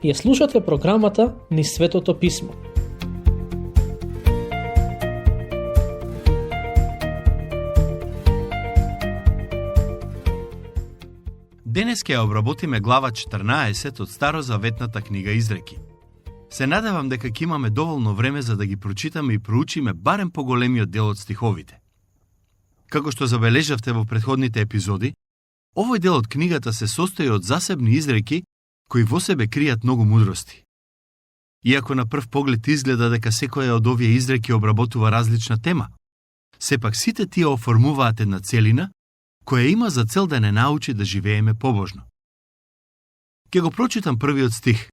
Ја слушате програмата Низ Светото Писмо. Денес ќе ја обработиме глава 14 од Старозаветната книга Изреки. Се надевам дека ќе имаме доволно време за да ги прочитаме и проучиме барем поголемиот дел од стиховите. Како што забележавте во претходните епизоди, овој дел од книгата се состои од засебни изреки кои во себе кријат многу мудрости. Иако на прв поглед изгледа дека секоја од овие изреки обработува различна тема, сепак сите тие оформуваат една целина која има за цел да не научи да живееме побожно. Ке го прочитам првиот стих.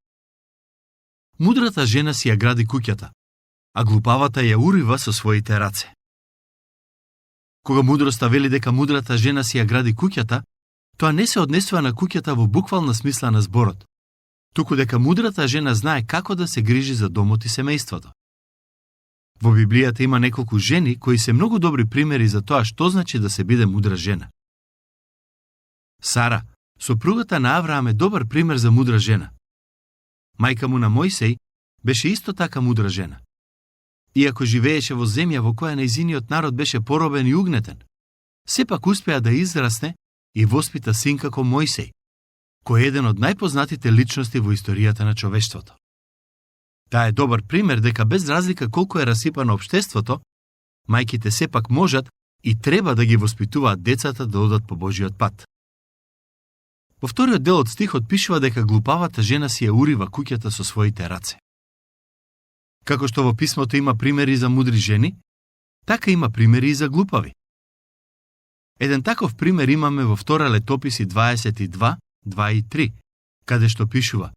Мудрата жена си ја гради куќата, а глупавата ја урива со своите раце. Кога мудроста вели дека мудрата жена си ја гради куќата, тоа не се однесува на куќата во буквална смисла на зборот, туку дека мудрата жена знае како да се грижи за домот и семејството. Во Библијата има неколку жени кои се многу добри примери за тоа што значи да се биде мудра жена. Сара, сопругата на Авраам, е добар пример за мудра жена. Мајка му на Мојсей беше исто така мудра жена. Иако живееше во земја во која нејзиниот народ беше поробен и угнетен, сепак успеа да израсне и воспита син како Мојсей, кој е еден од најпознатите личности во историјата на човештвото. Таа е добар пример дека без разлика колку е расипано општеството, мајките сепак можат и треба да ги воспитуваат децата да одат по Божиот пат. Во вториот дел од стихот пишува дека глупавата жена си ја урива куќата со своите раце. Како што во писмото има примери за мудри жени, така има примери и за глупави. Еден таков пример имаме во Втора Летописи 22, 2 и 3, каде што пишува: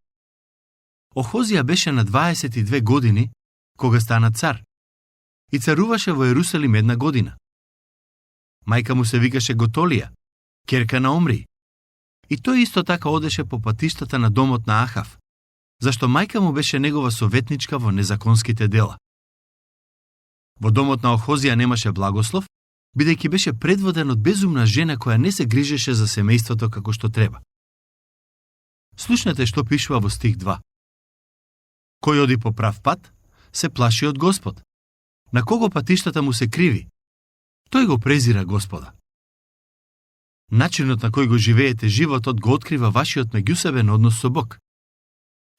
Охозија беше на 22 години кога стана цар и царуваше во Ерусалим 1 година. Мајка му се викаше Готолија, ќерка на Омри. И тој исто така одеше по патиштата на домот на Ахав, зашто мајка му беше негова советничка во незаконските дела. Во домот на Охозија немаше благослов, бидејќи беше предводен од безумна жена која не се грижеше за семејството како што треба. Слушнете што пишува во стих 2. Кој оди по прав пат, се плаши од Господ. На кого патиштата му се криви, тој го презира Господа. Начинот на кој го живеете животот го открива вашиот меѓусебен однос со Бог.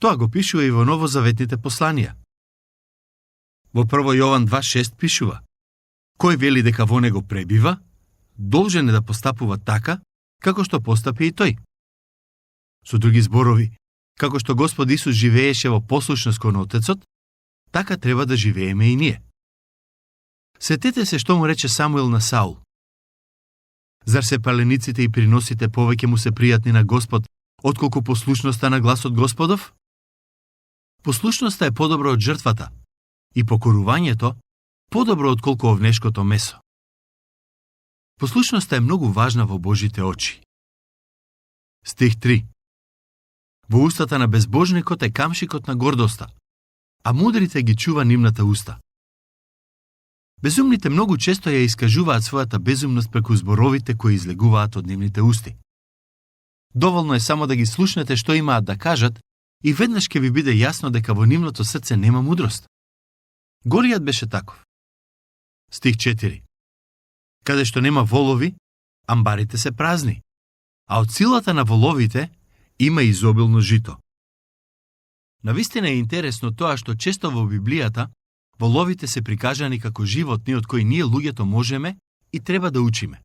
Тоа го пишува и во новозаветните посланија. Во 1 Јован 2:6 пишува: Кој вели дека во него пребива, должен е да постапува така, како што постапи и тој. Со други зборови, како што Господ Исус живееше во послушност кон Отецот, така треба да живееме и ние. Сетете се што му рече Самуил на Саул. Зар се палениците и приносите повеќе му се пријатни на Господ, отколку послушноста на гласот Господов? Послушноста е подобро од жртвата и покорувањето подобро отколку овнешкото месо. Послушноста е многу важна во Божите очи. Стих 3. Во устата на безбожникот е камшикот на гордоста, а мудрите ги чува нивната уста. Безумните многу често ја искажуваат својата безумност преку зборовите кои излегуваат од нивните усти. Доволно е само да ги слушнете што имаат да кажат и веднаш ќе ви биде јасно дека во нивното срце нема мудрост. Горијат беше таков. Стих 4. Каде што нема волови, амбарите се празни, а од силата на воловите има изобилно жито. Навистина е интересно тоа што често во Библијата воловите се прикажани како животни од кои ние луѓето можеме и треба да учиме.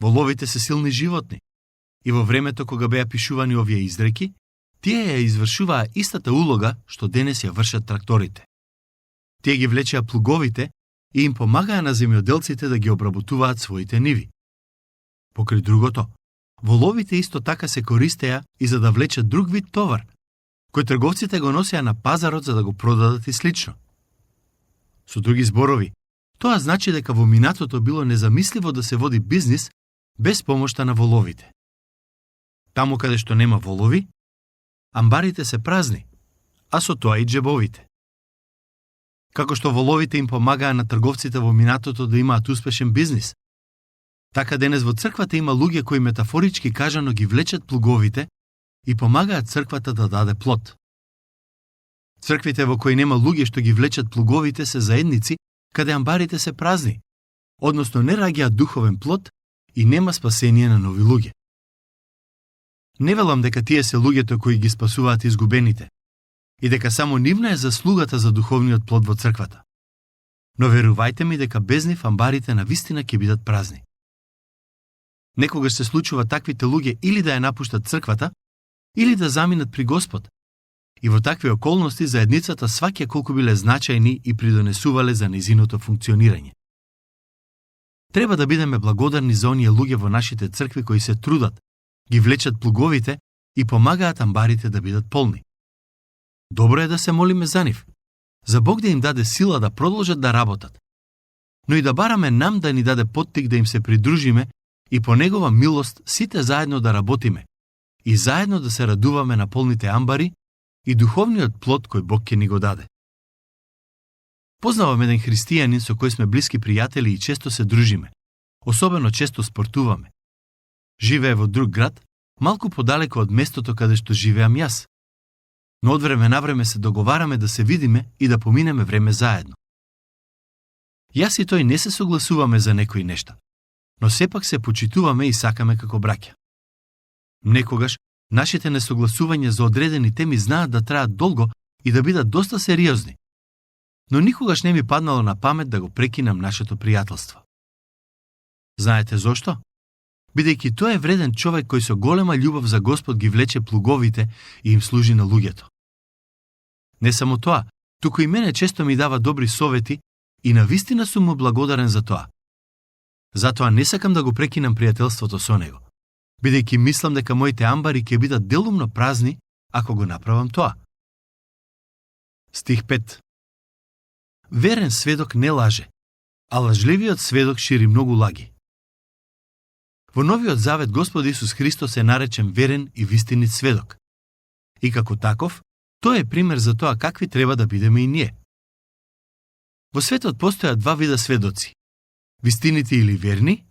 Воловите се силни животни и во времето кога беа пишувани овие изреки, тие ја извршуваа истата улога што денес ја вршат тракторите. Тие ги влечеа плуговите и им помагаа на земјоделците да ги обработуваат своите ниви. Покрај другото, воловите исто така се користеа и за да влечат друг вид товар, кој трговците го носеа на пазарот за да го продадат и слично. Со други зборови, тоа значи дека во минатото било незамисливо да се води бизнис без помошта на воловите. Таму каде што нема волови, амбарите се празни, а со тоа и джебовите. Како што воловите им помагаа на трговците во минатото да имаат успешен бизнис, така денес во црквата има луѓе кои метафорички кажано ги влечат плуговите и помагаат црквата да даде плод. Црквите во кои нема луѓе што ги влечат плуговите се заедници каде амбарите се празни, односно не раѓаат духовен плод и нема спасение на нови луѓе. Не велам дека тие се луѓето кои ги спасуваат изгубените и дека само нивна е заслугата за духовниот плод во црквата. Но верувајте ми дека без нив амбарите на вистина ќе бидат празни. Некогаш се случува таквите луѓе или да ја напуштат црквата, или да заминат при Господ. И во такви околности заедницата сваќа колку биле значајни и придонесувале за нејзиното функционирање. Треба да бидеме благодарни за оние луѓе во нашите цркви кои се трудат, ги влечат плуговите и помагаат амбарите да бидат полни. Добро е да се молиме за нив, за Бог да им даде сила да продолжат да работат, но и да бараме нам да ни даде поттик да им се придружиме и по Негова милост сите заедно да работиме и заедно да се радуваме на полните амбари и духовниот плод кој Бог ќе ни го даде. Познавам еден христијанин со кој сме блиски пријатели и често се дружиме, особено често спортуваме. Живее во друг град, малку подалеку од местото каде што живеам јас. Но од време на време се договараме да се видиме и да поминеме време заедно. Јас и тој не се согласуваме за некои нешта, но сепак се почитуваме и сакаме како браќа. Некогаш, нашите несогласувања за одредени теми знаат да траат долго и да бидат доста сериозни, но никогаш не ми паднало на памет да го прекинам нашето пријателство. Знаете зошто? Бидејќи тој е вреден човек кој со голема љубов за Господ ги влече плуговите и им служи на луѓето. Не само тоа, туку и мене често ми дава добри совети и навистина сум му благодарен за тоа. Затоа не сакам да го прекинам пријателството со него, бидејќи мислам дека моите амбари ќе бидат делумно празни ако го направам тоа. Стих 5. Верен сведок не лаже, а лажливиот сведок шири многу лаги. Во Новиот Завет Господ Исус Христос е наречен верен и вистинит сведок. И како таков, тој е пример за тоа какви треба да бидеме и ние. Во светот постојат два вида сведоци: вистините или верни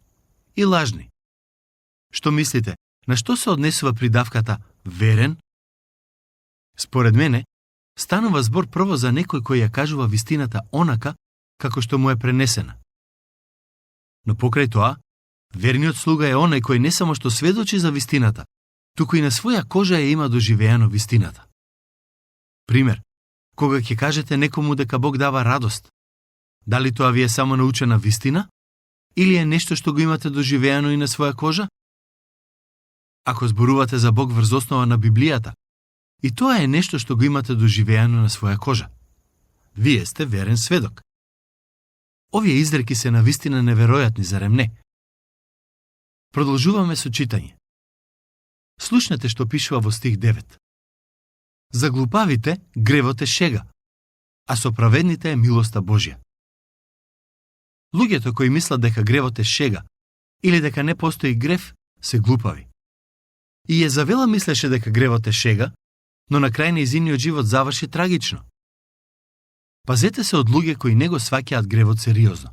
и лажни. Што мислите, на што се однесува придавката верен? Според мене, станува збор прво за некој кој ја кажува вистината онака како што му е пренесена. Но покрај тоа, верниот слуга е онај кој не само што сведочи за вистината, туку и на своја кожа ја има доживеано вистината. Пример, кога ќе кажете некому дека Бог дава радост, дали тоа ви е само научена вистина или е нешто што го имате доживеано и на своја кожа? Ако зборувате за Бог врз основа на Библијата, и тоа е нешто што го имате доживеано на своја кожа, вие сте верен сведок. Овие изреки се навистина неверојатни, зарем не? Продолжуваме со читање. Слушнете што пишува во стих 9. За глупавите гревот е шега, а со праведните е милоста Божја. Луѓето кои мислат дека гревот е шега или дека не постои грев, се глупави. И Језавела мислеше дека гревот е шега, но на крај нејзиниот живот заврши трагично. Пазете се од луѓе кои не го сваќаат гревот сериозно.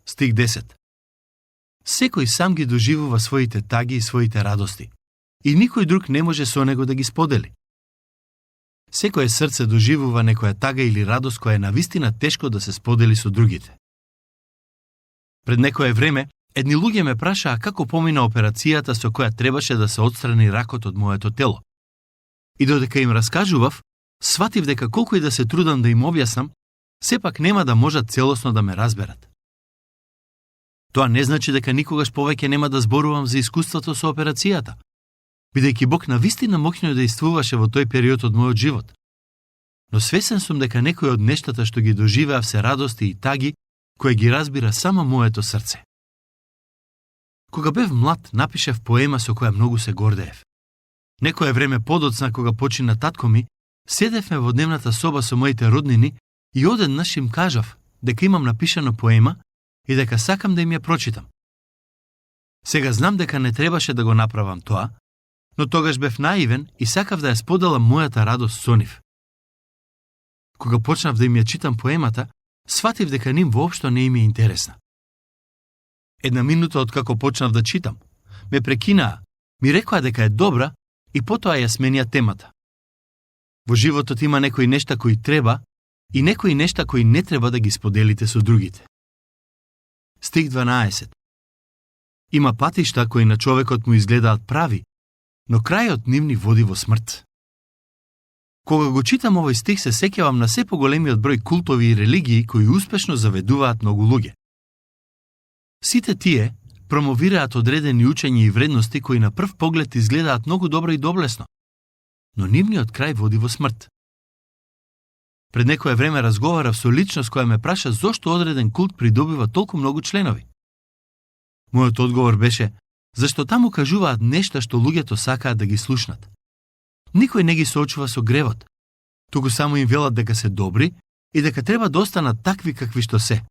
Стих 10. Секој сам ги доживува своите таги и своите радости, и никој друг не може со него да ги сподели. Секое срце доживува некоја тага или радост која е навистина тешко да се сподели со другите. Пред некое време, едни луѓе ме прашаа како помина операцијата со која требаше да се отстрани ракот од моето тело. И додека им раскажував, сватив дека колку и да се трудам да им објаснам, сепак нема да можат целосно да ме разберат. Тоа не значи дека никогаш повеќе нема да зборувам за искуството со операцијата, бидејќи Бог навистина моќно действуваше во тој период од мојот живот. Но свесен сум дека некои од нештата што ги доживеав се радости и таги, кои ги разбира само моето срце. Кога бев млад, напишав поема со која многу се гордеев. Некое време подоцна, кога почина татко ми, седевме во дневната соба со моите роднини и одеднаш им кажав дека имам напишано поема и дека сакам да им ја прочитам. Сега знам дека не требаше да го направам тоа, но тогаш бев наивен и сакав да ја споделам мојата радост со нив. Кога почнав да им ја читам поемата, сватив дека ним воопшто не им е интересна. Една минута од како почнав да читам, ме прекинаа, ми рекоа дека е добра, и потоа ја сменија темата. Во животот има некои нешта кои треба и некои нешта кои не треба да ги споделите со другите. Стих 12. Има патишта кои на човекот му изгледаат прави, но крајот нивни води во смрт. Кога го читам овој стих, се сеќавам на се поголемиот број култови и религии кои успешно заведуваат многу луѓе. Сите тие промовираат одредени учења и вредности кои на прв поглед изгледаат многу добро и доблесно, но нивниот крај води во смрт. Пред некое време разговарав со личност која ме праша зошто одреден култ придобива толку многу членови. Мојот одговор беше, зашто таму кажуваат нешта што луѓето сакаат да ги слушнат. Никој не ги соочува со гревот, туку само им велат дека се добри и дека треба да останат такви какви што се.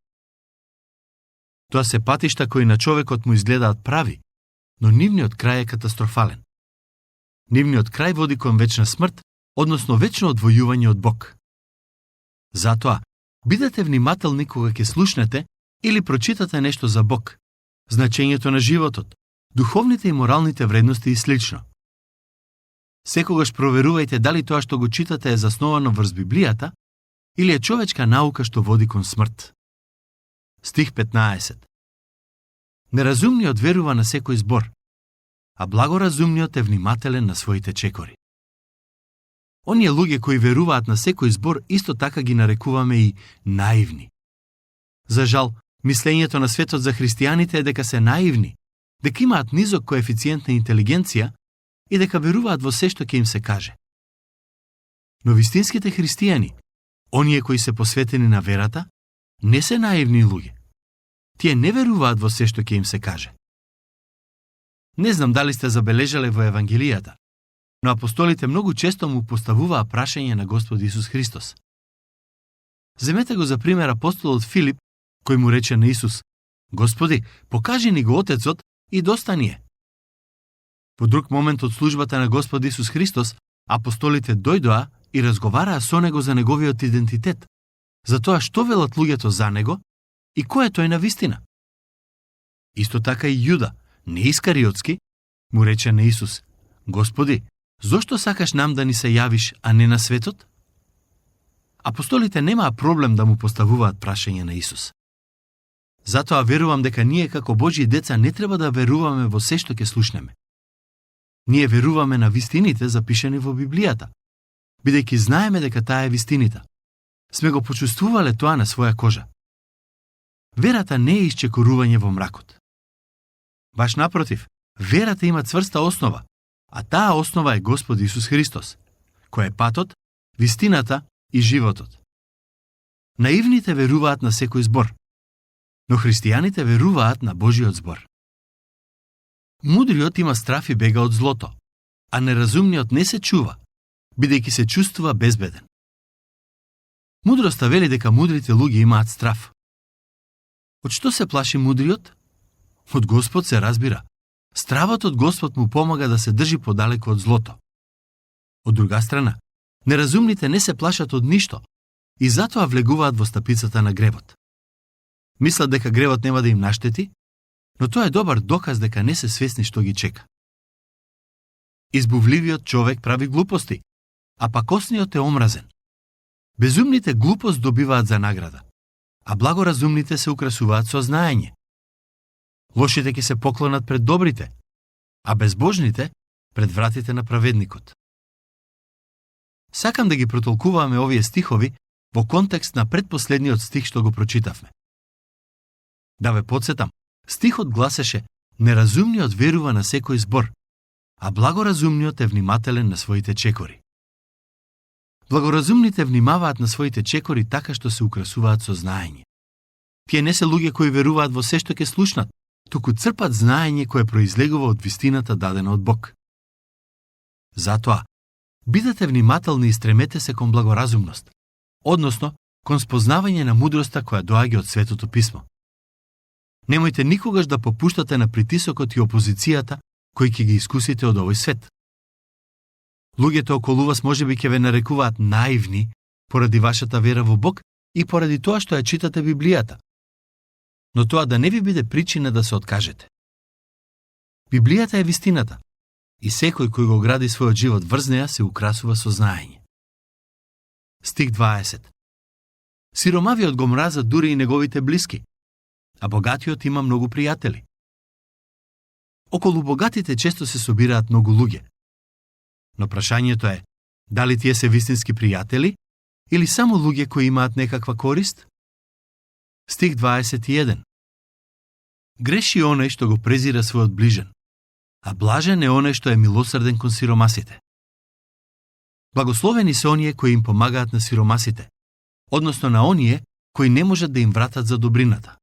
Тоа се патишта кои на човекот му изгледаат прави, но нивниот крај е катастрофален. Нивниот крај води кон вечна смрт, односно вечно одвојување од Бог. Затоа, бидете внимателни кога ќе слушнете или прочитате нешто за Бог, значењето на животот, духовните и моралните вредности и слично. Секогаш проверувајте дали тоа што го читате е засновано врз Библијата или е човечка наука што води кон смрт. Стих 15. Неразумниот верува на секој збор, а благоразумниот е внимателен на своите чекори. Оние луѓе кои веруваат на секој збор исто така ги нарекуваме и наивни. За жал, мислењето на светот за христијаните е дека се наивни, дека имаат низок коефициент на интелигенција и дека веруваат во се што ќе им се каже. Но вистинските христијани, оние кои се посветени на верата, не се наивни луѓе. Тие не веруваат во се што ќе им се каже. Не знам дали сте забележале во Евангелијата, но апостолите многу често му поставуваа прашање на Господ Исус Христос. Земете го за пример апостолот Филип, кој му рече на Исус: Господи, покажи ни го Отецот и доста ни е. Во друг момент од службата на Господ Исус Христос, апостолите дојдоа и разговараа со него за неговиот идентитет, за тоа што велат луѓето за него и кој е тој на вистина. Исто така и Јуда, не Искариотски, му рече на Исус: Господи, зошто сакаш нам да ни се јавиш, а не на светот? Апостолите немаа проблем да му поставуваат прашање на Исус. Затоа верувам дека ние како Божји деца не треба да веруваме во се што ќе слушнеме. Ние веруваме на вистините запишани во Библијата, бидејќи знаеме дека таа е вистинита. Сме го почувствувале тоа на своја кожа. Верата не е исчекорување во мракот. Баш напротив, верата има цврста основа, а таа основа е Господ Исус Христос, кој е патот, вистината и животот. Наивните веруваат на секој збор, но христијаните веруваат на Божиот збор. Мудриот има страф и бега од злото, а неразумниот не се чува, бидејќи се чувствува безбеден. Мудроста вели дека мудрите луѓе имаат страф. Од што се плаши мудриот? Од Господ се разбира. Стравот од Господ му помага да се држи подалеку од злото. Од друга страна, неразумните не се плашат од ништо и затоа влегуваат во стапицата на гревот. Мислат дека гревот нема да им наштети, но тоа е добар доказ дека не се свесни што ги чека. Избувливиот човек прави глупости, а пакосниот е омразен. Безумните глупост добиваат за награда, а благоразумните се украсуваат со знаење. Лошите ќе се поклонат пред добрите, а безбожните пред вратите на праведникот. Сакам да ги протолкуваме овие стихови во контекст на предпоследниот стих што го прочитавме. Да ве подсетам, стихот гласеше: неразумниот верува на секој збор, а благоразумниот е внимателен на своите чекори. Благоразумните внимаваат на своите чекори така што се украсуваат со знаење. Тие не се луѓе кои веруваат во се што ќе слушнат, туку црпат знаење кое произлегува од вистината дадена од Бог. Затоа, бидете внимателни и стремете се кон благоразумност, односно кон спознавање на мудроста која доаѓа од Светото Писмо. Немојте никогаш да попуштате на притисокот и опозицијата кои ќе ги искусите од овој свет. Луѓето околу вас можеби ќе ве нарекуваат наивни поради вашата вера во Бог и поради тоа што ја читате Библијата. Но тоа да не ви биде причина да се откажете. Библијата е вистината и секој кој го гради својот живот врз неа се украсува со знаење. Стих 20. Сиромавиот го мразат дури и неговите блиски, а богатиот има многу пријатели. Околу богатите често се собираат многу луѓе. Но прашањето е, дали тие се вистински пријатели или само луѓе кои имаат некаква корист? Стих 21. Греши оној што го презира својот ближен, а блажен е оној што е милосрден кон сиромасите. Благословени се оние кои им помагаат на сиромасите, односно на оние кои не можат да им вратат за добрината.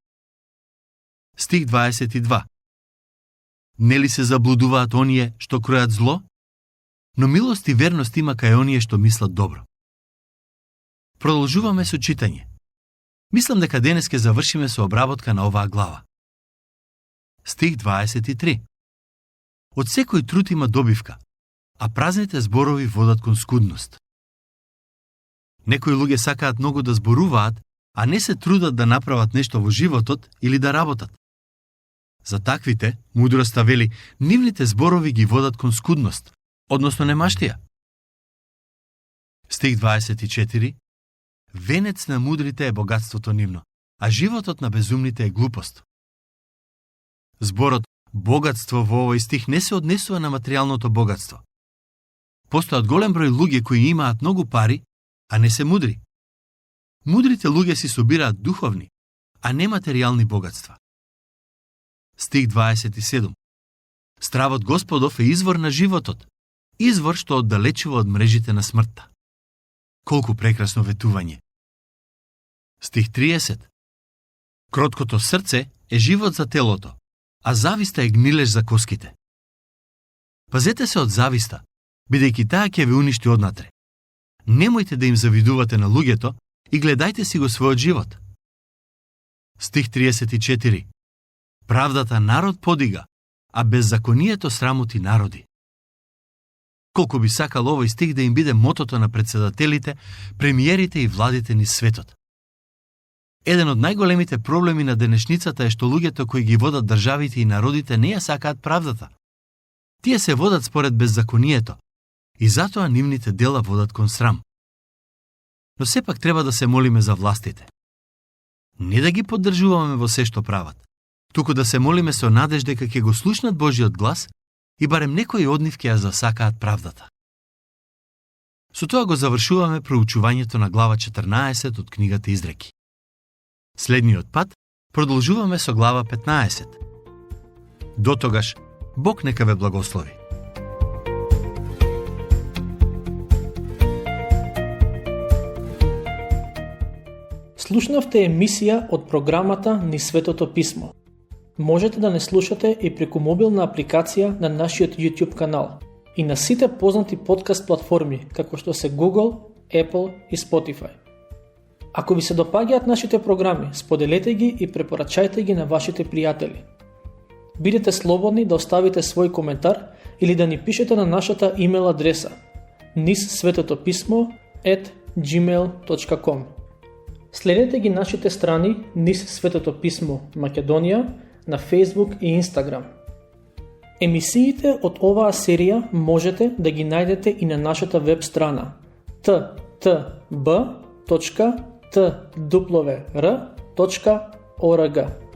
Стих 22. Нели се заблудуваат оние што кројат зло? Но милост и верност има кај оние што мислат добро. Продолжуваме со читање. Мислам дека денес ќе завршиме со обработка на оваа глава. Стих 23. Од секој труд има добивка, а празните зборови водат кон скудност. Некои луѓе сакаат многу да зборуваат, а не се трудат да направат нешто во животот или да работат. За таквите, мудроста вели, нивните зборови ги водат кон скудност, односно немаштија. Стих 24. Венец на мудрите е богатството нивно, а животот на безумните е глупост. Зборот богатство во овој стих не се однесува на материјалното богатство. Постојат голем број луѓе кои имаат многу пари, а не се мудри. Мудрите луѓе си собираат духовни, а не материјални богатства. Стих 27. Стравот Господов е извор на животот, извор што оддалечува од мрежите на смртта. Колку прекрасно ветување. Стих 30. Кроткото срце е живот за телото, а зависта е гнилеж за коските. Пазете се од зависта, бидејќи таа ќе ве уништи однатре. Немојте да им завидувате на луѓето и гледајте си го својот живот. Стих 34. Правдата народ подига, а беззаконието срамоти народи. Колку би сакал овој стих да им биде мотото на председателите, премиерите и владите низ светот. Еден од најголемите проблеми на денешницата е што луѓето кои ги водат државите и народите не ја сакаат правдата. Тие се водат според беззаконието и затоа нивните дела водат кон срам. Но сепак треба да се молиме за властите. Не да ги поддржуваме во се што прават, туку да се молиме со надеж дека ќе го слушнат Божиот глас и барем некои од нив ќе ја засакаат правдата. Со тоа го завршуваме проучувањето на глава 14 од книгата Изреки. Следниот пат продолжуваме со глава 15. Дотогаш, Бог нека ве благослови. Слушнавте емисија од програмата Низ Светото Писмо. Можете да не слушате и преку мобилна апликација на нашиот YouTube канал и на сите познати подкаст платформи, како што се Google, Apple и Spotify. Ако ви се допаѓаат нашите програми, споделете ги и препорачајте ги на вашите пријатели. Бидете слободни да оставите свој коментар или да ни пишете на нашата имейл адреса nizsvetotopисmo@gmail.com. Следете ги нашите страни Низ Светото Писмо Македонија на Facebook и Instagram. Емисиите од оваа серија можете да ги најдете и на нашата веб страна ttb.twr.org.